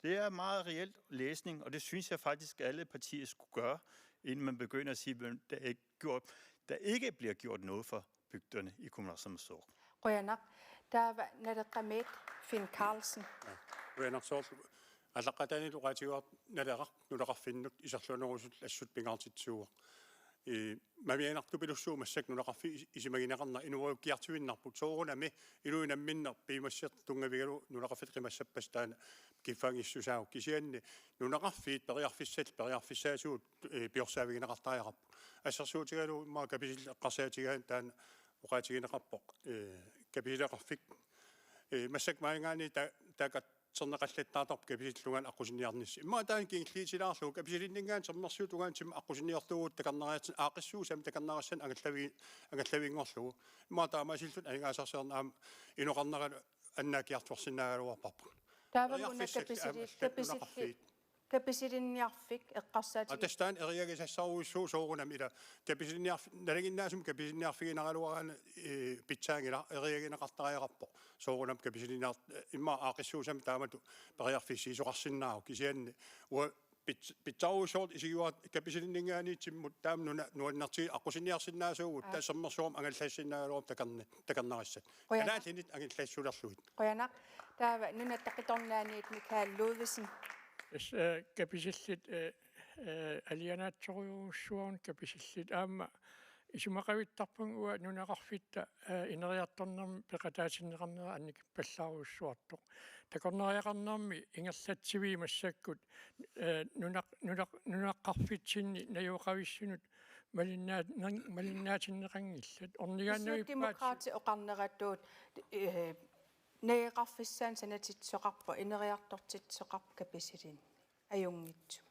Det er meget reelt læsning, og det synes jeg faktisk, alle partier skulle gøre, inden man begynder at sige, hvem der ikke, gjort, der ikke bliver gjort noget for bygderne i Kommuneqarfik. Qujanaq. Taava Naleqqamiit Finn Karlsen. Qujanarsuaq. Aallaqqaataaniit oqaatigaara Naleraq nunaqarfinnut iserluanerusut assut pingaartitsisuuvoq. Ee, mamianartupilussuuvoq massakkut nunaqarfiit is- isumagineqarnerat inuerukkiartuinnarput, soorunami inuit namminneq piumassuseq tunngavigalugu nunaqarfiit qimassappat taanna kiffaanngissusaavoq, kisianni nunaqarfiit periarfissallu periarfissaasugut ee, piorsaavigineqartariaqarput. Assersuutigalugu immaqa Kapisillit eqqarsaatigaanni taanna oqaatigineqarpoq. Ee, Kapisileqarfik ee, massakkut maanngaanniit ta- taakatserneqallattaartarput Kapisillit tungaanut aqqusinniarnissaq. Immaqa taanna kingulliutilaarlugu Kapisilinninngaanniit Sermersuup tungaanut timip aqqusinniortuuvugut takornariat- aaqqissuussamik takornariassanik angallavi- angallaviginngorlugu. Immaqa taamaasilluta aningaasarsiorneq aamma inoqarneralu annaakkiartorsinnaagaluarparput. Taava una Periarfissallu Kapisili- aamma allat Kapisilli- nunaqarfiit. Kapisilinniarfik eqqarsaatigit. Aa, tassa taanna eriagisassarujussuuvoq, soorunami ila Kapisillinniarf- nalinginnaasumik Kapisillinniarfigineqaraluaraanni ee, pitsaanngilaq, eriagineqartariaqarpoq. Soorunami Kapisilinniar- immaqa aaqqissuussamik taamatut periarfissiisoqarsinnaavoq, kisianni uanga pits- pitsarujussuartut isigivaat Kapisilinninngaanniit timmut taama nuna- nuannertigut aqqusinniarsinnaasuugut. Aa. Tassa Sermersuup angallassinnaagaluarpoq takorna- takornarissat. Qujanaq. Kalaallinit angallassulerlugit. Qujanaq. Taava Nunatta Qitornaaniit Michael Ludvigsen. Tassa ee, Kapisillit ee, ee, alianaatsorujussuarmik Kapisillit aamma isumaqavittarpunga uanga nunaqarfitta ee, ineriartornermi peqataatinneqarnera annikippallaarujussuartoq. Takornariaqarnermi ingerlatsivii massakkut ee, nunaq- nunaq- nunaqarfitsinni najugaqavissunut malinnaa- nan- malinnaatinneqanngillat. Ornigaannavippaatit. Demokraatit oqarneratut ee, najugaqarfissaanut sanatitsisoqarpoq, ineriartortitsisoqarpoq Kapisilinni. Ajunngitsumik.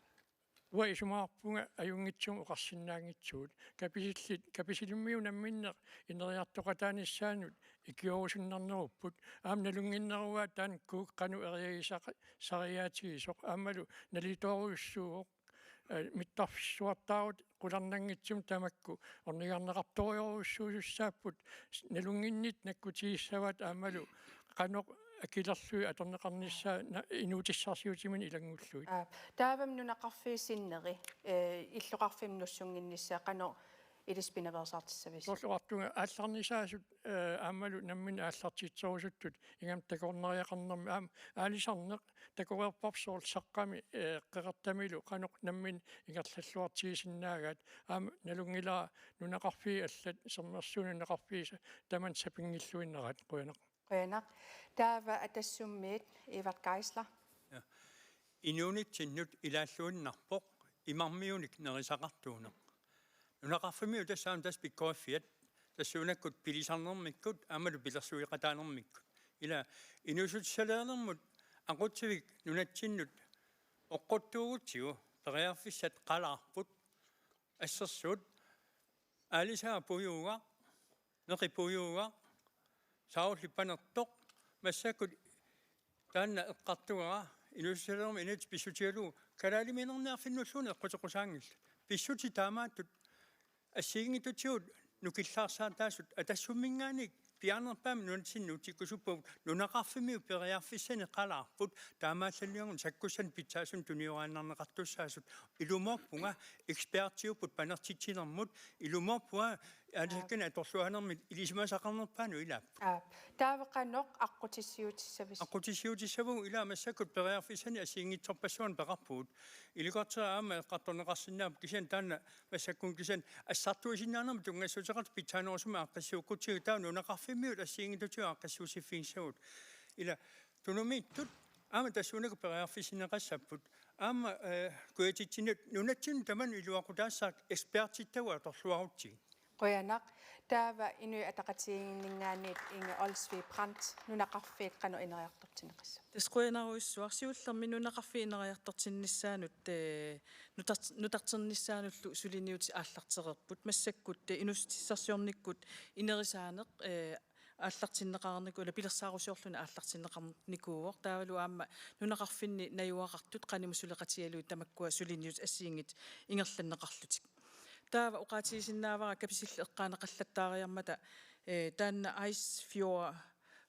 Uanga isumaqarpunga ajunngitsumik oqarsinnaanngitsugut. Kapisillit, Kapisilimmiut namminneq ineriartoqataanissaannut ikiorusunnarnerupput. Aamma nalunnginneruaat taanna Kuuk qanoq eriagisaq- sariaatigisoq aammalu nalitoorujussuuvoq. Ee, mittarfissuartaarut qularnanngitsumik tamakku ornigarneqartorujorujussuusussaapput, nalunnginnitsinni nakkutigissavaat aammalu qanoq akilerlugit atorneqarnissaa na- inuutissarsiutiminnut ilanngullugit. Aa, taavami nunaqarfiit sinneri ee, illoqarfimmut nussunnginnissaa qanoq ilissi pinaveersaartissavisigit? Soorlu oqartunga aallarnisaasut ee, aammalu namminneq aallartitserusuttut ingammik takornariaqarnermi aamma aalisarneq takoreerparput soorlu saqqami ee, qeqertamilu qanoq namminneq ingerlalluartigisinnaagaat, aamma nalunngilara nunaqarfiit allat Sermersuup nunaqarfiisa tamanna sapinngilluinnaraat. Qujanaq. Qujanaq. Taava Atassummiit Evert Geisler. Ja. Inuunitsinnut ilaalluinnarpoq imarmiunik nerisaqartuuneq. Nunaqarfimmiut tassa aamma tassa pikkoriffiat tassuunakkut pilisarnermikkut aammalu pilersueqataanermikkut. Ila inuussutissalereernermut aqutsivik nunatsinnut oqquttuugutsigu periarfissat qalaarput, assersuut aalisaga puiuugaq, neqi puiuugaq, saarullik panertoq, massakkut taanna eqqartugara inuussutissalereernermut inatsit pissutigalugu kalaaliminerniarfinnulluunniit eqquteqqusaanngillat. Pissutit taamaattut assigiinngitsutigut nukillaarsaataasut Atassumminngaanniit piaarnerpaamik nunatsinni nuutsikkusuppagut, nunaqarfimmiut periarfissanik qalaarput, taamaallalluagut sakkussanik pitsaasunik tunioraannarneqartussaasut. Ilumoorpunga ekspertiupput panertitsinermut, ilumoorpunga aalisakkanik atorluarnermik ilisimasaqarnerpaanut ilaapput. Aap. Taava qanoq aqqutissiuutissavisi? Aqqutissiuutissavagut, ilaa, massakkut periarfissanik assigiinngitsorpassuarnik peqarpugut. Ilukartera aamma eqqartorneqarsinnaapput, kisianni taanna massakkut kisianni assartuisinnaanermut tunngassuteqartut pitsaanerusumik aaqqissuukkutsigu, taava nunaqarfimmiut assigiinngitsutigut aaqqissuussiffigissagut. Ilaa, tunumiittut aamma tassuunakkut periarfissinneqassapput. Aamma, eh, kujatitsineq nunatsinnut tamanut iluaqutaassaaq ekspertittagut atorluarutsigit. Qujanaq. Taava Inuit Ataqatigiinninngaanniit Inge Olsvig Brandt, nunaqarfiit qanoq ineriartortinneqassapput? Tassa qujanarujussuaq. Siullermik nunaqarfiit ineriartortinnissaannut, eh, nutart-, nutarternissaannullu suliniutit aallartereerput. Massakkut, eh, inuussutissarsiornikkut inerisaaneq, eh, aallartinneqarnikuuvoq, pilersaarusiorluni aallartinneqarnikuuvoq. Taavalu aamma nunaqarfinni najugaqartut qanimut suleqatigalugit tamakkua suliniutit assigiinngitsut ingerlanneqarlutik. Taava oqaatigisinnaavara Kapisillit eqqaaneqallattaariarmata, eh, taanna Ice Fjord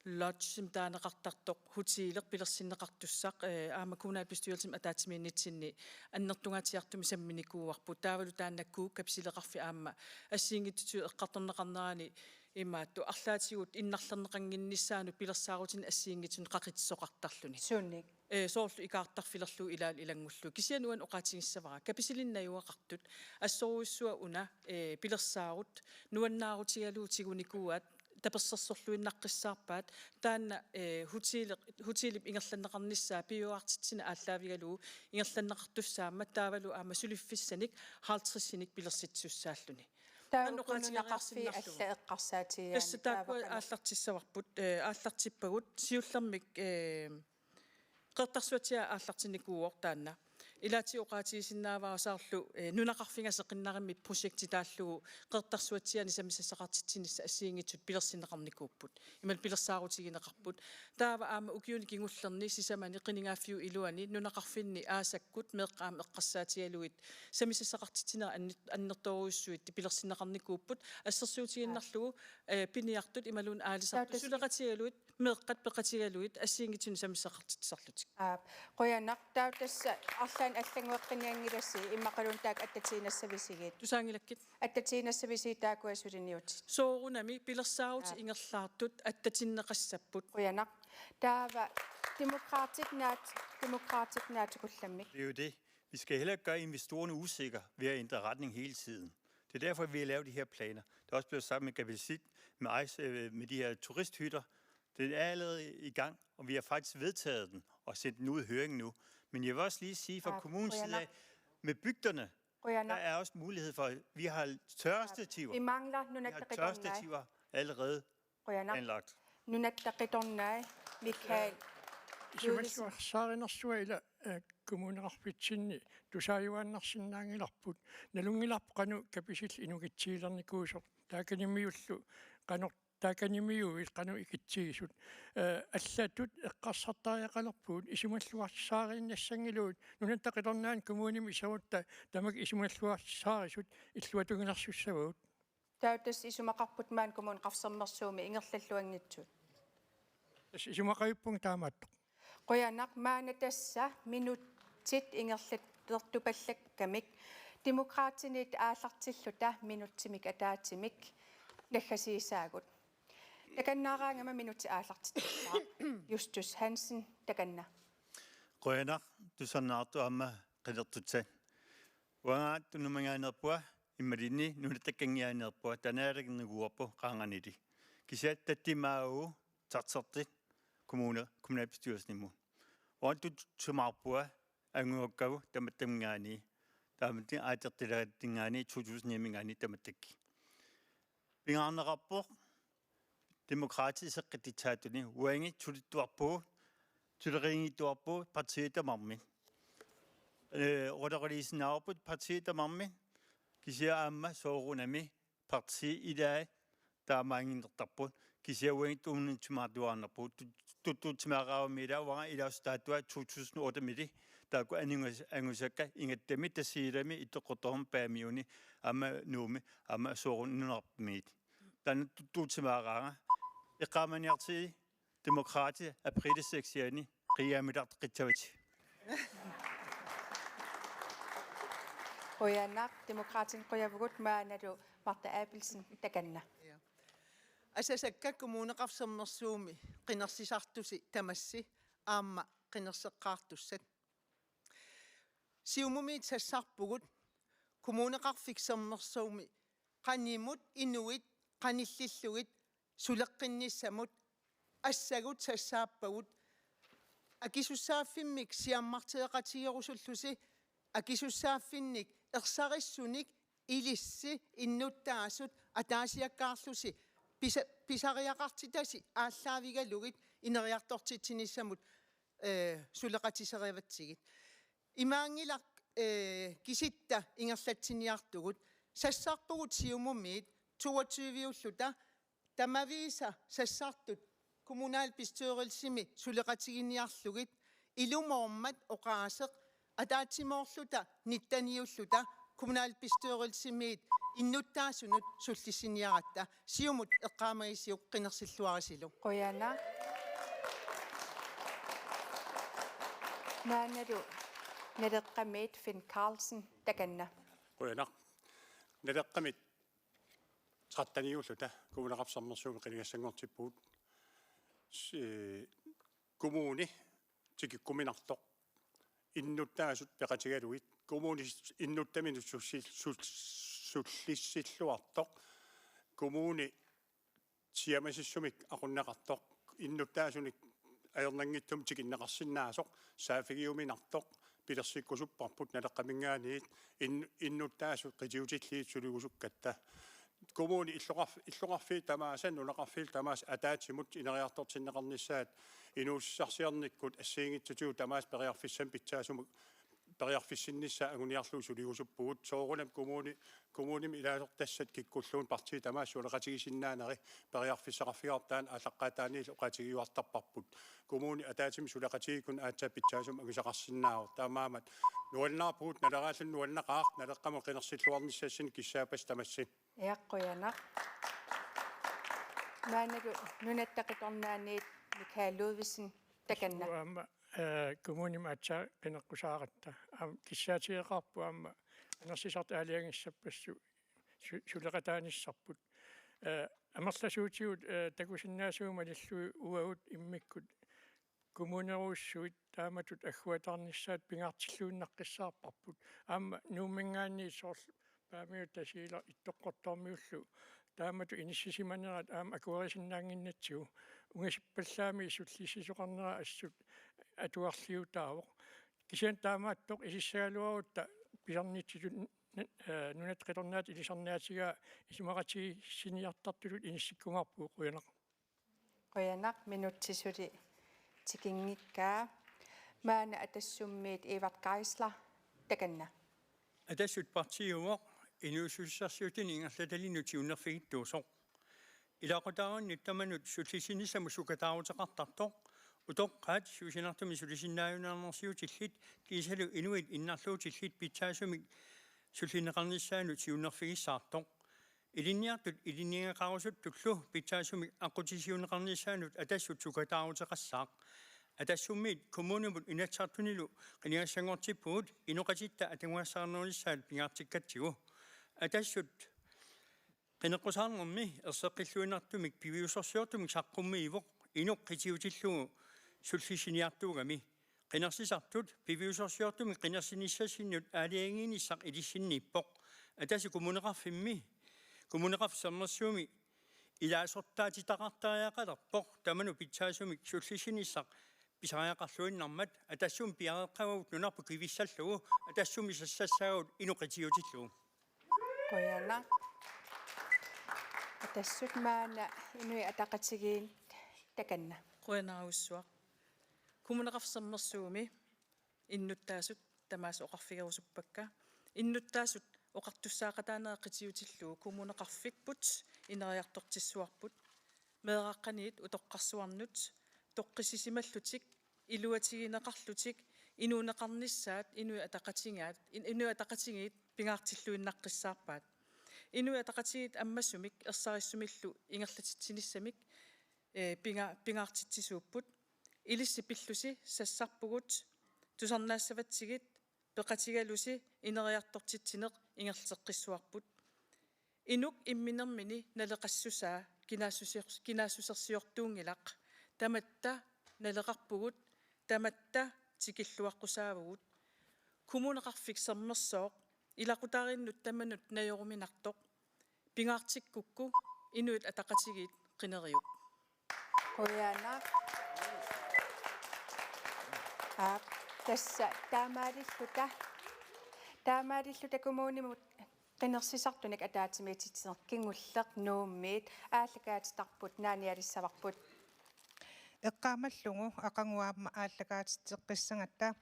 Lodge-imik taaneqartartoq hotelik pilersinneqartussaq, eh, aamma kommunalbestyrelsimi ataatsimiinnitsinni annertungaatsiartumik samminikuuarput. Taavalu taannakkut Kapisileqarfik aamma assigiinngitsutigut eqqartorneqarnerani imaattoq arlaatigut innarlerneqannginnissaanut pilersaarutinik assigiinngitsunik qaqitisoqartarluni. Suunik? Eh, soorlu ikaartarfilerlugu ilaallu ilanngullugu. Kisianni uani oqaatigissavara Kapisilinni najugaqartut assorujussuaq una, eh, pilersaarut nuannaarutigalugu tigunikuuaat, tapersersorluinnaqqissaarpaat, taanna, eh, hoteli-, hotelip ingerlanneqarnissaa piujuartitsineq aallaavigalugu ingerlanneqartussaammat, taavalu aamma suliffissanik halvtredsinik pilersitsissaalluni. Taava taanna uku nunaqarfiit oqaatigeriarsinnarlugu alla eqqarsaatigigaanni. Tassa taakkua taava qanoq? Aallartissavarput, eh, aallartippagut, siullermik, eh, Qeqertarsuatsiaat aallartinnikuuvoq taanna. Ilaatigut oqaatigisinnaavara soorlu, eh, nunaqarfiga seqinnarimmik projekti taallugu Qeqertarsuatsiaani sammisassaqartitsinissaq assigiinngitsut pilersinneqarnikuupput. Imaluunniit pilersaarutigineqarput. Taava aamma ukiuni kingullerni sisamani qinigaaffiup iluani nunaqarfinni aasakkut meeqqat aamma eqqarsaatigalugit sammisassaqartitsinerit anni-, annertoorujussuit pilersinneqarnikuupput. Assersuutigiinnarlugu, eh, piniartut imaluunniit aalisartut suleqatigalugit meeqqat peqatigalugit assigiinngitsunik sammisaqartitsisarlutik. Aap, qujanaq. Taava tassa arlaannik allanngueqqinnianngilasi, immaqaluunniit taakku attatiinnassavisigiit? Tusaanngilakkit. Attatiinnassavisigiit taakkua suliniutit? Soorunami pilersaarutit, aap, ingerlaartut attatinneqassapput. Qujanaq. Taava Demokraatit naat-, Demokraatit naatsukullammik. Det er jo det. Vi skal heller ikke gøre investorerne usikre ved at ændre retning hele tiden. Det er derfor, vi har lavet de her planer. Det er også blevet sagt med Kapisit, med Ice, øh, med de her turisthytter. Den er allerede i gang, og vi har faktisk vedtaget den og sendt den ud i høring nu. Men jeg vil også lige sige fra, ja, kommunens side af, med bygderne, der er også mulighed for, vi har tørrestativer. Vi har tørrestativer allerede planlagt. Qujanaq. Nunatta qitornai, Michael. Isumaqarsaarinersuaq ila, eh, kommuneqarfitsinni tusaajuaannarsinnaanngilarput. Nalunngilarput qanoq Kapisillit inukitsiilernikuusoq. Taakanimiullu qanoq, taakanimiuit qanoq ikitsigisut. Eh, allatut eqqarsartariaqalerpugut, isumalluarsaariinnassanngilagut. Nunatta qitornaani kommunimi iserutta tamakku isumalluarsaarisut illuatungiliorsussavagut. Taava tassa isumaqarput maani Kommune Qaffermersuumi ingerlalluanngitsut. Tassa isumaqarpunga taamaattoq. Qujanaq. Maanna tassa minutsit ingerlatsertupallakkamik Demokraatinit aallartilluta minutsimik ataatsimik naggasiissaagut. Takannaaraangama minutsit aallartittarput. Justus Hansen, takanna. Qujanaq, tusarnaartut aamma qinertussat. Uanga Tunuminngaanneerpunga, imaluunniit nunattakkanngiaanneerpunga, taanna naalakkersuisoqarpoq qaanganiilli. Kisianni tatimaavugut taarsertit kommune-, kommunalbestyrelsenimut. Uanga tuttusimaarpunga angugakkavut tamattaminngaanniit. Taamatut aajartortilaagatsinninngaanniit to tusind ni-minngaanniit tamattakkut. Pingaarneqarpoq Demokraatit seqqittussaatuni, uagut tulittuarpugut, tuleriinnittuarpugut partiit tamarmik. Eh, oqaloqatigiissinnaavarput partiit tamarmik, kisianni aamma soorunami partiit ilaat taamaannginnertarput, kisianni uagut tunngavitsiartuaannarpugut, tu-, tuttuutsimaaraangami ilaa uanga ilaasortaatut to tusind otte-miilli, taakku angusa-, angusakka Ingammik, Tasiilami, Ittoqqortoormi, Paamiuni, aamma Nuummi, aamma soorunami nunarput. Taanna tuttuutsimaaraanga. Eqqaamaniartigit Demokraatit apriilip seksianni qiiaamitarteqqissavatit. Qujanaq, Demokraatit qujavugut. Maannalu Martha Abelsen, takanna. Asasakka Kommuneqarfik Sermersuumi qinersisartusi tamassi aamma qinerseqqaartussat. Siumumiit sassarpugut Kommuneqarfik Sermersuumi qanimut inuit qanillillugit suleqqinnissamut assagut sassaappagut. Akisussaaffimmik siammarteqatigerusullusi akisussaaffinnik ersarissunik ilissi innuttaasut ataasiakkaarlusi pisa-, pisariaqartitasi aallaavigalugit ineriartortitsinissamut, eh, suleqatiserivatsigit. Imaanngilaq, eh, kisitta ingerlatsiniartugut, sassarpugut Siumumiit toogtyve-ulluta tamaviisa sassartut kommunalbestyrelsimi suleqatiginiarlugit, ilumoormat oqaaseq ataatsimoorluta nitten-iulluta kommunalbestyrelsimiit innuttaasunut sullissiniaratta. Siumut eqqaamagisiuk qinersilluarisilu. Qujanaq. Maannalu Naleqqamiit Finn Karlsen, takanna. Qujanaq. Naleqqamiit tretten-iulluta Kommuneqarfik Sermersuumi qinigassanngortippugut. Si-, kommuni tikikkuminartoq, innuttaasut peqatigalugit, kommuni innuttaminut sulli-, sul-, sullissilluartoq, kommuni siamasissumik aqunneqartoq, innuttaasunik ajornanngitsumik tikinneqarsinnaasoq, saaffigiuminartoq, pilersikkusupparput Naleqqaminngaanniit in-, innuttaasut qitiutillugit suligusukkatta. Kommuni illoqarf-, illoqarfiit tamaasa, nunaqarfiit tamaasa ataatsimut ineriartortinneqarnissaat inuussutissarsiornikkut assigiinngitsutigut tamaasa periarfissamik pitsaasumik periarfissinnissaa anguniarlugu suligusuppugut. Soorunami kommuni, kommunimi ilaasortassat kikkulluunniit partiit tamaasa suleqatigisinnaaneri periarfissaqarfigaarput, taanna aallaqqaataaniillu oqaatigiuartarparput. Kommuni ataatsimik suleqatigiikkunik aatsaat pitsaasumik angisaqarsinnaavoq. Taamaammat nuannaarpugut, Naleraalluni nuannaqaaq, Naleqqamut qinersilluarnissassinnut kissaappassi tamassi. Ja, qujanaq. Maannalu Nunatta Qitornaaniit Michael Ludvigsen, takanna. Aamma, eh, kommunimi aatsaat qineqqusaaratta. Aamma kissaatigeqaarput aamma qinersisartut aalajangissappassu su-, suleqataanissarput. Eh, amerlasuutigut, eh, takusinnaasavut malillugit uagut immikkut kommunerujussuit taamatut agguataarnissaat pingaartilluinnaqqissaarparput. Aamma Nuumminngaanniit soorlu Paamiut Tasiilaq Ittoqqortoormiullu taamatut inissisimanerat aamma akuerisinnaannginnatsigu. Ungasippallaamik sullissisoqarnera assut atuarliutaavoq. Kisianni taamaattoq isissagaluarutta pisarnitsitut, eh, Nunatta Qitornaata ilisarnaatigaa isumaqatigiissiniartartutut inissikkumaarpugut. Qujanaq. Qujanaq, minutsi suli tikinngikkaa. Maanna Atassummiit Evert Geisler, takanna. Atassut partiiuvoq, inuussutissarsiutini ingerlatalinnut siunnerfigittuusoq. Ilaqutariinnut tamanut sullissinissamut sukataaruteqartartoq, utoqqaat suusinartumik sulisinnaajunnaarnersiutillit kiisalu inuit innarluutillit pitsaasumik sullinneqarnissaanut siunnerfigissaartoq. Ilinniartut ilinniagaqarusuttullu pitsaasumik aqqutissiuunneqarnissaanut Atassut sukataaruteqassaaq. Atassummiit kommunimut Inatsisartunilu qinigassanngortippugut inoqatitta atugassarnerunissaat pingaartikkatsigu. Atassut qineqqusaarnermi erseqqilluinnartumik piviusorsiortumik saqqummiivoq inuk qitiutillugu sullissiniartuugami. Qinersisartut piviusorsiortumik qinersinissassinnut aalajangiinissaq ilissinniippoq. Atassut kommuneqarfimmi, Kommuneqarfik Sermersuumi ilaasortaatitaqartariaqalerpoq tamanut pitsaasumik sullissinissaq pisariaqarluinnarmat. Atassummi piareeqqavugut nunarput kivissallugu, Atassummi sassassaagut inuk qitiutillugu. Qujanaq. Atassut maanna Inuit Ataqatigiit, takanna. Qujanarujussuaq. Kommuneqarfik Sermersuumi innuttaasut tamaasa oqarfigerusuppakka. Innuttaasut oqartussaaqataanerat qitiutillugu kommuneqarfipput ineriartortissuarput. Meeraaqqaniit utoqqarsuarnut toqqissisimallutik, iluatigineqarlutik, inuuneqarnissaat Inuit Ataqatigiit, in-, Inuit Ataqatigiit pingaartilluinnaqqissaarpaat. Inuit Ataqatigiit ammasumik ersarissumillu ingerlatitsinissamik eh, pinga-, pingaartitsisuupput. Ilissi pillusi sassarpugut, tusarnaassavatsigit peqatigalusi ineriartortitsineq ingerlateqqissuarput. Inuk imminermini naleqassusaa kinaassuser-, kinaassusersiortuunngilaq. Tamatta naleqarpugut, tamatta tikilluaqqusaavugut. Kommuneqarfik Sermersooq ilaqutariinnut tamanut najoruminartoq. Pingaartikkukku Inuit Ataqatigiit qineriuk. Qujanaq. Aap, tassa taamaalilluta, taamaalilluta kommunimut qinersisartunik ataatsimiititsineq kingulleq Nuummiit aallakaatitarput naanialissavarput. Eqqaamallugu aqagu aamma aallakaatitseqqissagatta,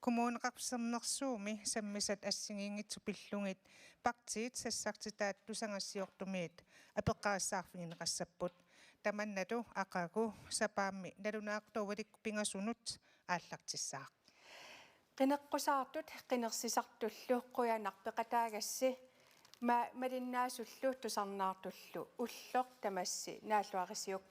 Kommuneqarfik Sermersuumi sammisat assigiinngitsut pillugit partiit sassartitaat tusagassiortumiit apeqqarissaarfigineqassapput. Tamannatu aqagu sapaammi nalunaaqutaq ualikkut pingasunut aallartissaaq. Qineqqusaartut qinersisartullu qujanaq peqataagassi, ma-, malinnaasullu tusarnaartullu ulloq tamassi naalluarisiuk.